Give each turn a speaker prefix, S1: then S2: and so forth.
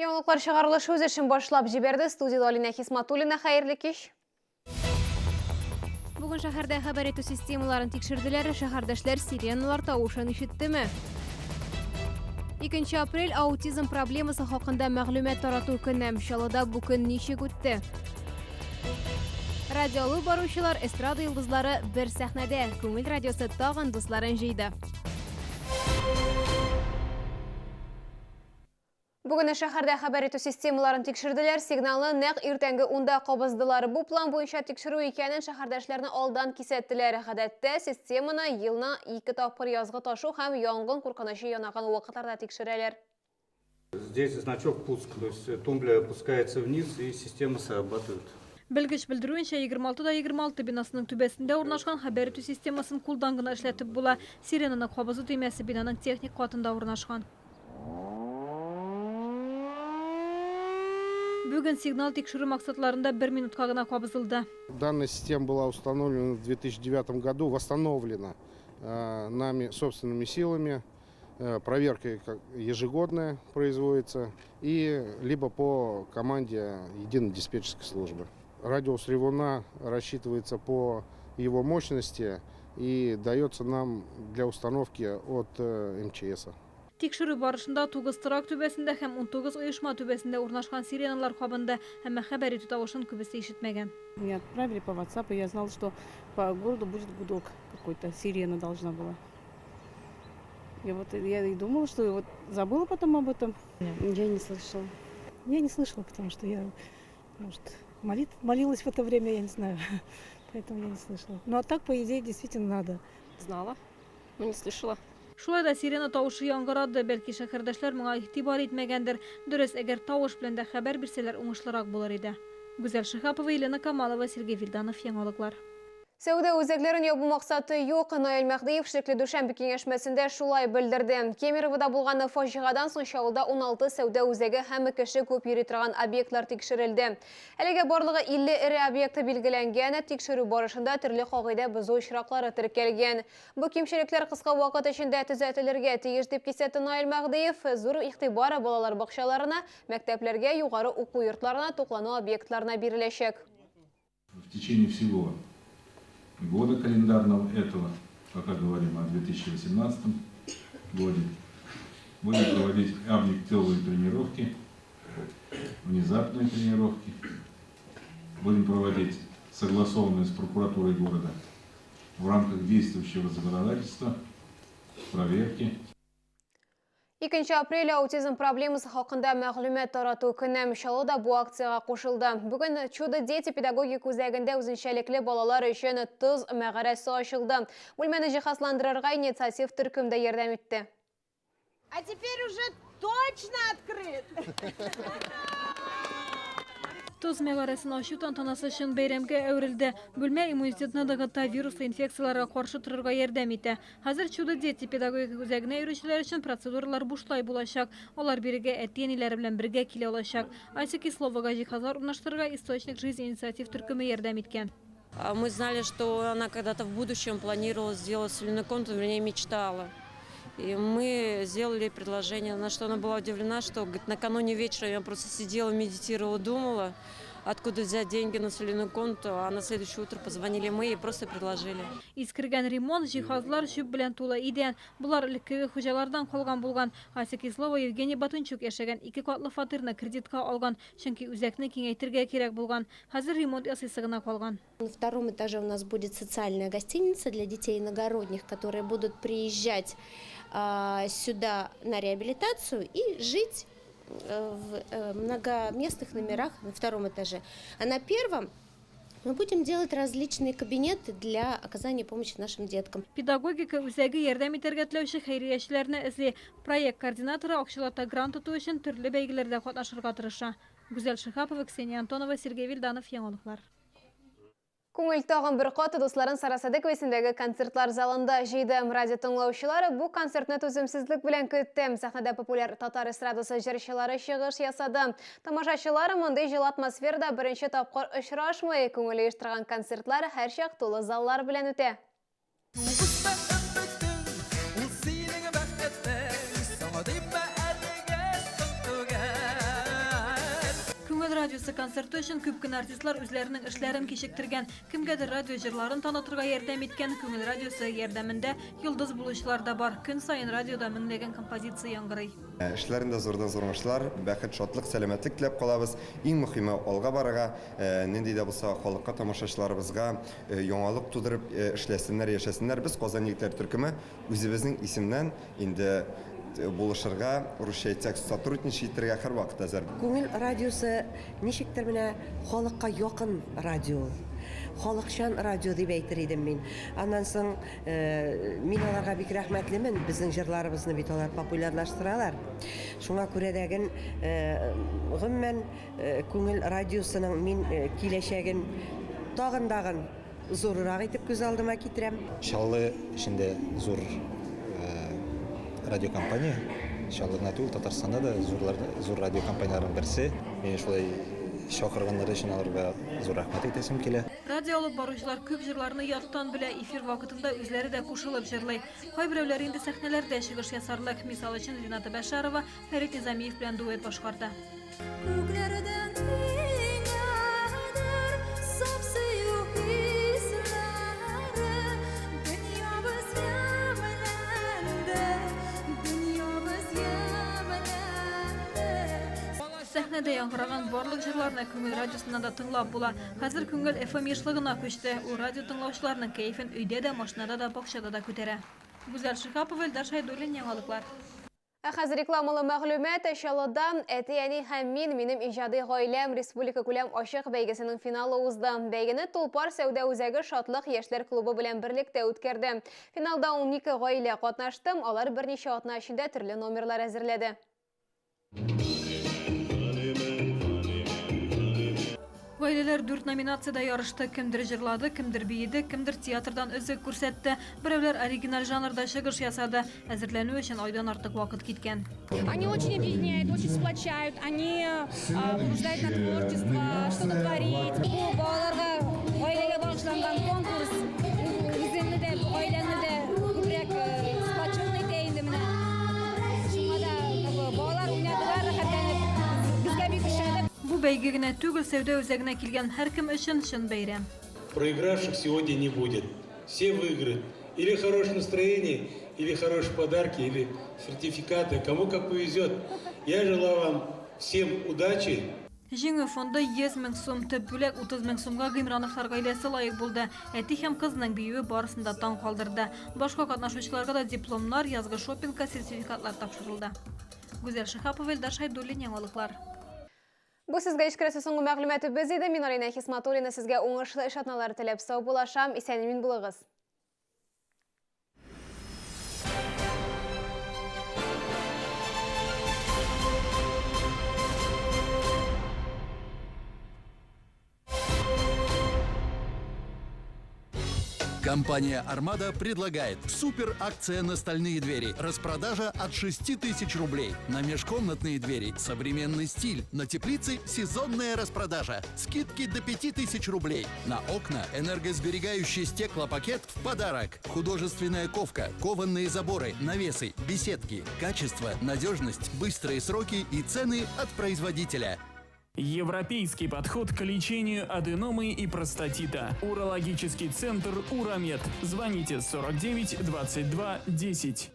S1: Яңалыклар чыгарылышы үз эшен башлап җибәрде. Студиядә Алинә Хисматуллина. Хәерле кич. Бүген шәһәрдә хәбәр итү системаларын тикшерделәр. Шәһәрдәшләр сиреналар тавышын ишеттеме? 2 апрель аутизм проблемасы хакында мәгълүмат тарату көне. Чаллыда бу көн ничек үтте? Радио алып баручылар, эстрада йолдызлары бер сәхнәдә. Күңел радиосы тагын дусларын җыйды. Бүген шәһәрдә хәбәр итү системаларын тикшерделәр, сигналны нәкъ иртәнге унда кабыздылар. Бу план буенча тикшерү икәнен шәһәрдәшләрне алдан кисәттеләр. Гадәттә, системаны елна ике тапкыр язгы ташу һәм янгын куркынычы янаган вакытларда тикшерәләр.
S2: Здесь значок пуск, то есть тумблер опускается вниз и система срабатывает.
S3: Белгеч белдерүенчә, 26 да 26 бинасының түбәсендә урнашкан хәбәр итү системасын кулдан гына эшләтеп була. Сиренаны кабызу төймәсе бинаның техник катында урнашкан. Бүген сигнал тикшерү максатларында бер минутка гына кабызылды.
S4: Данная система была установлена в 2009 году, восстановлена э, нами собственными силами. Э, проверка ежегодная производится и либо по команде единой диспетчерской службы. Радиус ревуна рассчитывается по его мощности и дается нам для установки от э, МЧС.
S3: Тикшерү барышында тугыз торак түбәсендә һәм 19 оешма түбәсендә урнашкан сиреналар кабынды, әмма хәбәр итү тавышын күбесе ишетмәгән.
S5: Мне отправили по WhatsApp, и я знала, что по городу будет гудок какой-то, сирена должна была. И вот я и думала, что вот забыла потом об этом.
S6: Я не слышала.
S7: Я не слышала, потому что я, может, молит, молилась в это время, я не знаю. Поэтому я не слышала. Ну а так, по идее, действительно надо.
S6: Знала, но не слышала.
S3: Шулай да сирена тавышы яңгырады, бәлки шәһәрдәшләр моңа игътибар итмәгәндер. Дөрес, әгәр тавыш белән дә хәбәр бирсәләр уңышлырак булыр иде. Гүзәл Шиһапова, Елена Камалова, Сергей Вильданов, Яңалыклар.
S1: Сәүдә үзәкләрен ябу максаты юк, Наил Мәһдиев эшлекле дүшәмбе киңәшмәсендә шулай белдерде. Кемеровода булган фаҗигадан соң Чаллыда 16 сәүдә үзәге һәм кеше күп йөри торган объектлар тикшерелде. Әлегә барлыгы 50 эре объекты билгеләнгән, тикшерү барышында төрле кагыйдә бозу очраклары теркәлгән. Бу кимчелекләр кыска вакыт эчендә төзәтелергә тиеш, дип кисәтте Наил Мәһдиев. Зур игътибар балалар бакчаларына, мәктәпләргә, югары уку йортларына, туклану объектларына биреләчәк.
S8: В течение всего года календарного этого, пока говорим о 2018 годе, будем проводить объективные тренировки, внезапные тренировки. Будем проводить согласованные с прокуратурой города в рамках действующего законодательства проверки.
S1: 2 апрель аутизм проблемасы хакында мәгълүмат тарату көне. Чаллы да бу акциягә кушылды. Бүген Чудо дети педагогик үзәгендә үзенчәлекле балалар өчен тоз мәгарәсе ачылды. Бүлмәне җиһазландырырга инициатив төркем дә ярдәм итте.
S9: А теперь уже точно открыт!
S3: Тоз мәгарәсен ачу тантанасы чын бәйрәмгә әверелде. Бүлмә иммунитетны ныгыта, вируслы инфекцияләргә каршы торырга ярдәм итә. Хәзер Чудо дети педагогика үзәгенә йөрүчеләр өчен процедуралар бушлай булачак. Алар бирегә әти-әниләре белән бергә килә алачак. Ася Кисловага җиһазлар урнаштырырга Источник жизни инициатив төркеме ярдәм иткән.
S10: Мы знали, что она когда-то в будущем планировала сделать соляную комнату, вернее, мечтала. И мы сделали предложение, на что она была удивлена, что говорит, накануне вечера я просто сидела, медитировала, думала, откуда взять деньги на соляную комнату, а на следующее утро позвонили мы и просто предложили.
S3: Искергән ремонт, җиһазлар чүп белән тулы идән. Болар элеккеге хуҗалардан калган булган. Ася Кислова Евгений Батынчук яшәгән ике катлы фатирны кредитка алган, чөнки үзәкне киңәйтергә кирәк булган. Хәзер ремонт ясыйсы гына калган.
S11: На втором этаже у нас будет социальная гостиница для детей иногородних, которые будут приезжать сюда на реабилитацию и жить э, в э, многоместных номерах на втором этаже. А на первом мы будем делать различные кабинеты для оказания помощи нашим деткам.
S3: Педагогика үзәге ярдәм итәргә теләүче хәйриячеләрне эзли. Проект координаторы акчалата грант оту өчен төрле бәйгеләрдә катнашырга тырыша. Гүзәл Шиһапова, Ксения Антонова, Сергей Вильданов, Яңалыклар.
S1: Күңел тагын бер кат дусларын Сара Садыкова исемендәге концертлар залында җыйды. Радио тыңлаучылары бу концертны түземсезлек белән көтте. Сәхнәдә популяр татар эстрадасы җырчылары чыгыш ясады. Тамашачылар мондый җылы атмосферада беренче тапкыр очрашмый. Күңел оештырган концертлар һәрчак тулы заллар белән үтә.
S3: радиосы концерты өчен күп кенә артистлар үзләренең эшләрен кичектергән. Кемгәдер радио җырларын танытырга ярдәм иткән, Күңел радиосы ярдәмендә йолдыз булучылар да бар. Көн саен радиода меңләгән композиция яңгырый.
S12: Эшләрендә зурдан-зур уңышлар, бәхет, шатлык, сәламәтлек теләп калабыз. Иң мөхиме, алга барырга, нинди дә булса халыкка, тамашачыларыбызга яңалык тудырып эшләсеннәр, яшәсеннәр. Без, Казан егетләре төркеме, Үзебезнең исемнән инде булышырга, русча әйтсәк, сотрудничать итәргә һәрвакыт әзер.
S13: Күңел радиосы ничектер менә халыкка якын радио ул. Халыкчан радио дип әйтер идем мин. Аннан соң мин аларга бик рәхмәтлемен, безнең җырларыбызны бит алар популярлаштыралар. Шуңа күрә дә ген, гомумән, Күңел радиосының мин киләчәген тагын дагын Зуррак итеп күз алдыма китерәм.
S14: Чаллы эчендә зур радиокомпания. Чаллы гына түгел, Татарстанда да зурлар, зур радиокомпанияләрнең берсе. Мине шулай чакырганнары өчен аларга зур рәхмәт әйтәсем килә.
S3: Радио алып баручылар күп җырларны яттан белә, эфир вакытында үзләре дә кушылып җырлый. Кайберәүләр инде сәхнәләрдә чыгыш ясарлык. Мисал өчен, Рената Бәшәрова Фәрит Низамиев белән дуэт башкарды.
S15: Күкләрдән иңәдер саф сөю хисләре, Дөньябыз ямьләнде, дөньябыз ямьләнде.
S3: Сәхнәдә яңгыраган барлык җырларны Күңел радиосыннан да тыңлап була. Хәзер Күңел FM ешлыгына күчте. Ул радио тыңлаучыларның кәефен өйдә дә, машинада да, бакчада да күтәрә. Гүзәл Шиһапова, Илдар Шәйдуллин, Яңалыклар.
S1: Ә хәзер рекламалы мәгълүмат Чаллыда Әти-әни һәм мин, минем иҗади гаиләм республикакүләм ачык бәйгесенең финалы узды. Бәйгене Тулпар сәүдә үзәге Шатлык яшьләр клубы белән берлектә үткәрде. Финалда 12 гаилә катнашты, алар берничә атна эчендә төрле номерлар әзерләде.
S3: Гаиләләр дүрт номинациядә ярышты. Кемдер җырлады, кемдер биеде, кемдер театрдан өзек күрсәтте. Берәүләр оригиналь жанрда чыгыш ясады. Әзерләнү өчен айдан артык вакыт киткән.
S16: Они очень объединяют, очень сплочают, они побуждают на творчество, что-то творить.
S17: Бу балаларга, гаиләгә багышланган конкурс. Үзеңне дә, гаиләңне дә күбрәк сплоченный итә инде менә. Шуңа да балалар уйнадылар рәхәтләнеп.
S3: Безгә бик ошады. Бу бәйге генә түгел, сәүдә үзәгенә килгән һәркем өчен чын бәйрәм.
S18: Проигравших сегодня не будет. Все выиграют. Или хорошее настроение, или хорошие подарки, или сертификаты. Кому как повезет. Я желаю вам всем удачи.
S3: Җиңү фонды 100 мең сум, төп бүләк 30 мең сумга Гыймрановлар гаиләсе лаек булды. Әти һәм кызның биюе барысын да таң калдырды. Башка катнашучыларга да дипломнар, язгы шопингка сертификатлар тапшырылды. Гүзәл Шиһапова, Илдар Шәйдуллин, Яңалыклар.
S1: Бу сезгә ишкерәсе соңгы мәгълүматыбыз иде. Мин Алина Хисматуллина сезгә уңышлы эш атналары теләп саубуллашам. Исән-имин булыгыз.
S19: Компания «Армада» предлагает супер акция на стальные двери. Распродажа от 6 тысяч рублей. На межкомнатные двери современный стиль. На теплице сезонная распродажа. Скидки до 5 тысяч рублей. На окна энергосберегающий стеклопакет в подарок. Художественная ковка, кованные заборы, навесы, беседки. Качество, надежность, быстрые сроки и цены от производителя.
S20: Европейский подход к лечению аденомы и простатита. Урологический центр «Урамед». Звоните 49 22 10.